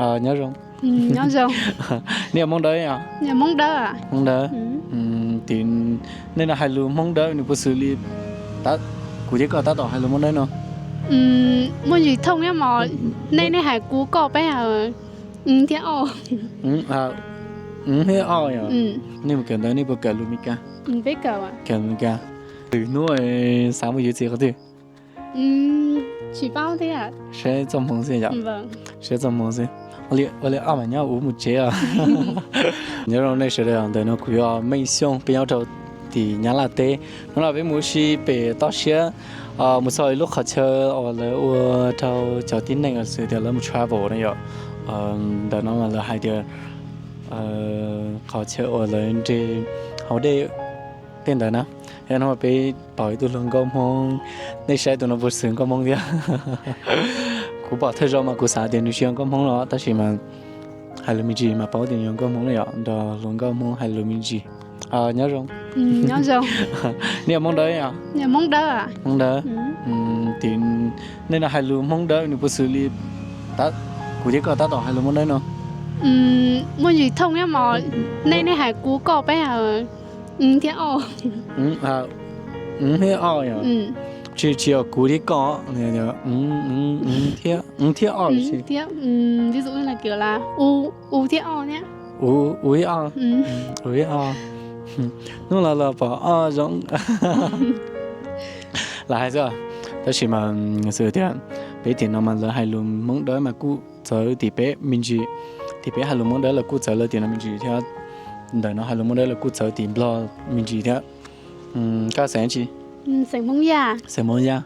Nyob zoo. Nej yog Hmoob Dawb os? Hmoob Dawb. Tim nej no hais lus Hmoob Dawb nws puas xws li kuv thiab koj tab tom hais lus Hmoob Dawb no? Muaj ntsis thooj thiab mos, nej nej hais kuv koj peb thiab o. Thiab o yom. Nej mus kawm ntawv nej puas kawm lus Meskas? Kawm Meskas. Lwm hnub xav mus yuav txiv qhov twg? Tsis paub thiab. Saib txoj hmoo xwb yom. Saib txoj hmoo xwb. Ua li ob mam nyob ua mus tsev os. Nyob zoo nej sawv daws, ntawm no kuv yog Meej Xyooj, peb nyob rau tim Nyab Laj teb. Hnub no peb mus ua si pem toj siab, mus txog ib lub qhov chaw uas lawv ua rau cov tib neeg uas xws tias lawv mus travel na yom. Ntawm no mas lawv hais tias qhov chaw uas lawv nres hauv dej tej ntawd na. Yog no peb pom ib tug hluas nkauj Hmoob, nej saib tus no puas xws nkauj Hmoob thiab? Kuv pom thawj zaug mas kuv xav tias nws tsis yog nkauj Hmoob los tab sis mas hais lus me ntsis mas paub tias yog nkauj Hmoob na yom, nrog hluas nkauj Hmoob hais lus me ntsis. Nyob zoo. Nej yog Hmoob Dawb os? Hmoob Dawb. Tim nej no hais lus Hmoob Dawb nws puas xws li kuv thiab koj tab tom hais lus Hmoob Dawb no? Muaj ntsis thooj thiab mos, nej nej hais kuv koj peb thiab o. Thiab o yom. Tsis tsis yog kuv thiab koj, thiab o. U thiab o thiab. U thiab o. U thiab o. Hnub no los pom o zoo. Lam hais xwb, tab sis mas xwm tias peb tim no mas lawv hais lus Hmoob Dawb mas kuj txawv tim peb me ntsis. Tim peb hais lus Hmoob Dawb lawv kuj txawv lawv tim no me ntsis thiab. Ntawm no hais lus Hmoob Dawb lawv kuj txawv tim Nplog me ntsis thiab. Koj xeem tsi? Xeem Hmoob Yaj.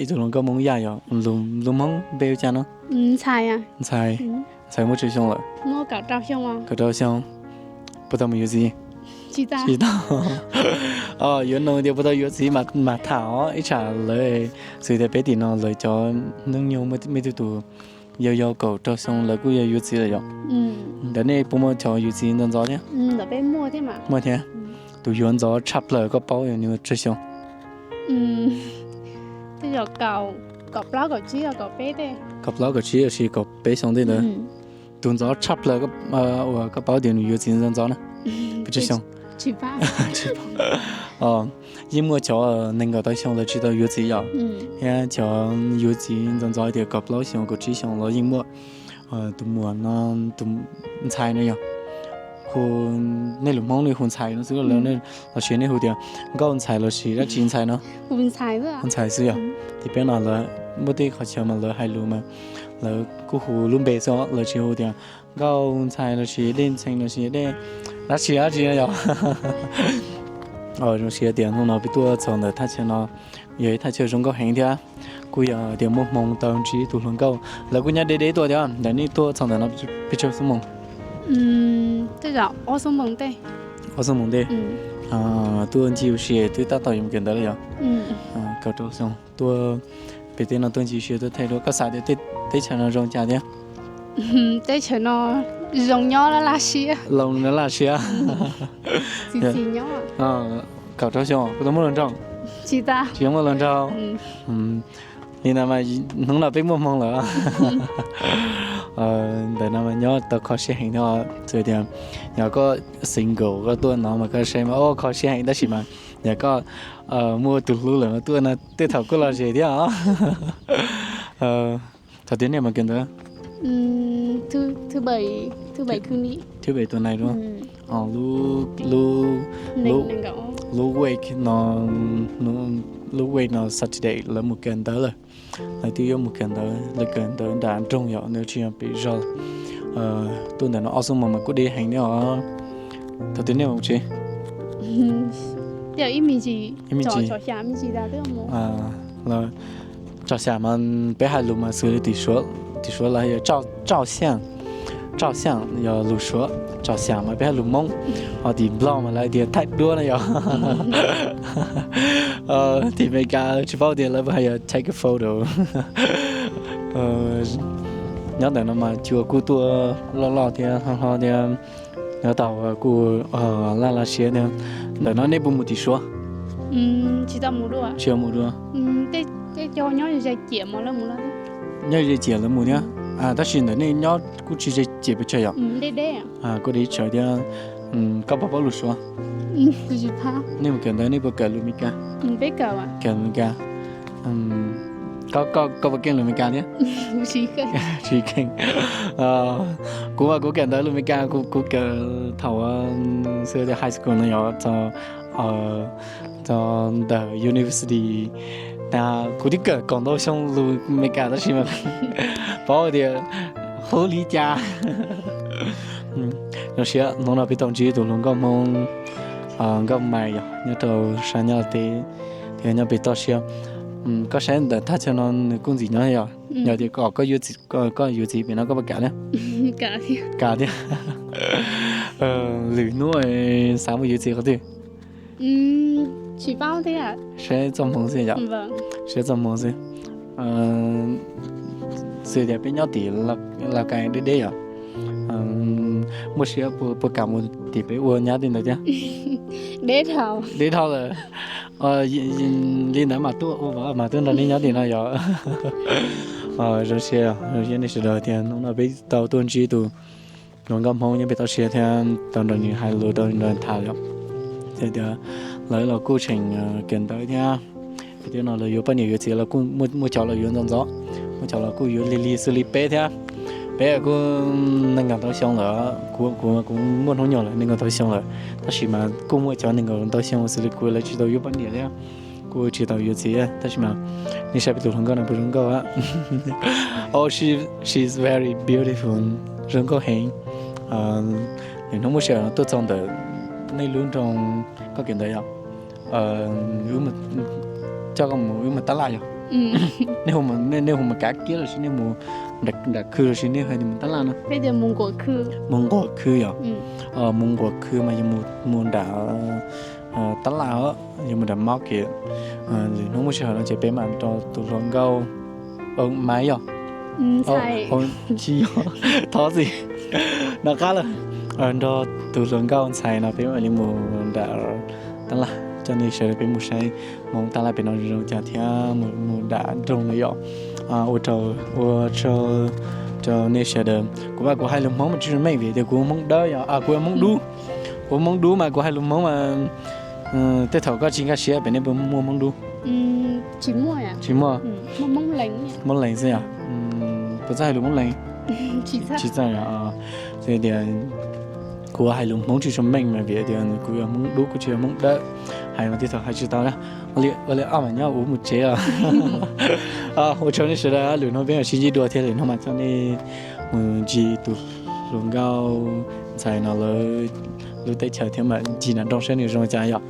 Ib tug hluas nkauj Hmoob Yaj yom. Lus Hmoob npe hu cas no? Ntxhais. Ntxhais muaj tsawg xyoo lawm? Kaum rau xyoo. Puas tau mus yuav txiv? Tsis tau. Yuav nug tias puas tau yuav txiv mas tham os, ib tsam lawv xwm tias peb tim no lawv cov hnub nyoog muaj ib tug tus yau yau kaum rau xyoo lawv kuj yuav yuav txiv lawm yom. Ntawm nej puas muaj cov yuav txiv ntxov ntxov thiab? Muaj thiab. Tus yuav ntxov tshaj plaws koj paub nws tsawg xyoo? Kaum plaub kaum tsib los sis kaum peb xyoo tej ntawd. Tus ntxov tshaj plaws uas koj paub tias nws yuav txiv ntxov ntxov na, puas tsawg xyoo? Yeej muaj cov nees nkaum tawm xyoo lawv tsis tau yuav txiv yom. Thiab cov yuav txiv ntxov ntxov tias kaum plaub xyoo kaum tsib xyoo los yeej muaj. Tus muam no, tus ntxhais no yog hu, nej lus Hmoob nej hu ntxhais no xwb los, los sis nej hu tias nkauj ntxhais los sis dab tsi ntxhais no? Ntxhais xwb yog. Tim peb no lawv muaj tej qhov chaw mas lawv hais lus mas lawv kuj hu lub npe xwb, lawv tsis hu tias nkauj ntxhais los sis dej ntxhais los sis dej dab tsi dab tsi no yog. Zoo siab tias hnub no peb tuaj txog ntawm thaj chaw no, yog ib thaj chaw zoo nkauj heev thiab. Kuj yog tias muaj hmoo tau ntsib tus hluas nkauj, lawv kuj nyob deb deb tuaj thiab. Ntawm nej tuaj txog ntawm no pes tsawg xuab moos? Ob xuab moos ntej. Tuaj ncig ua si twb tab tom yuav mus kawm ntawv lawm yog? Kaum rau xyoo tuaj pem teb no tuaj ncig ua si tuaj thaij duab. Koj xav tias teb chaws no zoo cas thiab? Teb chaws no zoo nyob laj laj siab. Zoo nyob laj laj siab. Kaum rau xyoo puas tau muaj hluas nraug? Tsis tau muaj hluas nraug. Li no mas hnub no peb muaj hmoo lawm. Ntawm no mas nyob tau kho siab heev thiab. Txawm tias yog koj single koj tuaj no mas koj saib mas kho siab heev, tab sis mas yog koj muaj tus hlub lawm mas tuaj no tej thaum kuj lom zem thiab os. Thaum twg nej mus kawm ntawv? Thứ bảy tuần này đúng không? Lub week no, lub week no Saturday lawv mus kawm ntawv lawm. Lawv twb yuav mus kawm ntawv, lawv kawm ntawv nram nroog yom, nws tsis yog pem zos. Tuaj ntawm no ob xuab moos mas kuj deb heev thiab os. Thaum twg nej mus tsev? Ib me ntsis. Tsom xyam mas peb hais lus mas xws li tim Suav, tim Suav lawv hais tias 照相, 照相 yog lus Suav, tsom xyam mas peb hais lus Hmoob, ho tim Nplog mas lawv hais tias thaij duab no yog. Tim Amelikas tsis paub tias lawv hais tias take a photo. Nyob ntawm no mas cua kuj tuaj loj loj thiab hlob hlob thiab, nyob tau kuj laj laj siab thiab. Ntawm no nej puas mus tim Suav? Tsis tau mus dua. Nyob ze ciam lawv mus thiab. Tab sis ntawm nej nyob kuj tsis ze ces pes tsawg yom? Kuj deb tsawg thiab. Koj puas paub lus Suav? Nej mus kawm ntawv nej puas kawm lus Meskas? Kawm lus Meskas. Koj puas keej lus Meskas thiab? Tsis keej. Kuv mas kuv kawm ntawv lus Meskas, kuv kawm thaum xwb tias high school no yog txog ntawm university, kuv twb kawm kaum ntau xyoo lus Meskas tab sis mas paub tias hu li cas. Zoo siab hnub no peb tau ntsib tus hluas nkauj Hmoob, nkauj Maiv yog nyob rau sab Nyab Laj teb thiab nyob pem toj siab. Koj saib ntawm thaj chaw no nws kuj ntxim nyob yom. Yog tias kom koj yuav txiv pem no koj puas kam thiab? Kam thiab. Lwm hnub xav mus yuav txiv qhov twg? Saib txoj hmoov xwb yom. Saib txoj hmoov xwb. Xws tias peb nyob tim Laj Kas deb deb yom, muaj siab puas kam mus tim peb ua nyab tej ntawd thiab? Deb dhau lawm. Li ntawd mas tuaj ua mas tuaj nrog nej nyob tim no yom. Zoo siab, zoo siab nej sawv daws tias hnub no peb tau tuaj ntsib tus hluas nkauj Hmoob nyob pem toj siab thiab tau nrog nws hais lus tau nrog tham yom. Tias lawv los kuj tseem kawm ntawv thiab, tiam no lawv yuav poj niam yuav txiv los kuj muaj cov los yuav ntxov ntxov, muaj cov los kuj yuav lig lig xws li peb thiab. Peb kuj nees nkaum tau xyoo lawm, kuv kuv kuv muaj hnub nyoog lawm nees nkaum tau xyoo lawm, tab sis mas kuj muaj cov nees nkaum tau xyoo xws li kuv lawv tsis tau yuav poj niam thiab, kuj tsis tau yuav txiv, tab sis mas nej saib peb tus hluas nkauj no puas zoo nkauj? Oh, she she's very beautiful, zoo nkauj heev. Lwm hnub muaj sij hawm tuaj txog ntawm nej lub nroog koj kawm ntawv yom, coj koj mus wb mus tab laj yom. Nej hu mus kav kiab los sis nej mus nram khw los sis nej hais tias mus tab laj no? Mus nquam khw yom. Mus nquam khw mas yog mus nram tab laj os, yog mus nram market. Lwm hnub muaj sij hawm no ces peb mam nrog tus hluas nkauj Maiv yom, tsis yog, thov txim, nov qab lawm, nrog tus hluas nkauj ntxhais no peb mam li mus nram tab laj, coj nej sawv daws peb mus saib Hmoob tab laj pem no zoo cas thiab mus nram nroog no yom. Ua tsaug, ua tsaug rau nej sawv daws. Kuv mas kuv hais lus Hmoob mas tsis meej vim tias kuv Hmoob dawb yom, kuv Hmoob dub. Kuv Hmoob dub mas kuv hais lus Hmoob mas, tej thaum koj tsis nkag siab pem nej puas muaj Hmoob dub? Tsis muaj. Hmoob Lees xwb yom. Puas txawj hais lus Hmoob Lees? Tsis txawj. Tias kuv hais lus Hmoob tsis tshua meej mas vim tias kuv yog Hmoob dub kuj tsis yog Hmoob dawb, hais mas tej thaum hais tsis tau na. Ua li ob mam nyob ua mus tsev os. Ua tsaug nej sawv daws, lwm hnub peb mam sib ntsib dua thiab lwm hnub mam coj nej mus ncig tus hluas nkauj ntxhais no lawv lub teb chaws thiab mam ncig nram nroog saib nws zoo cas yom.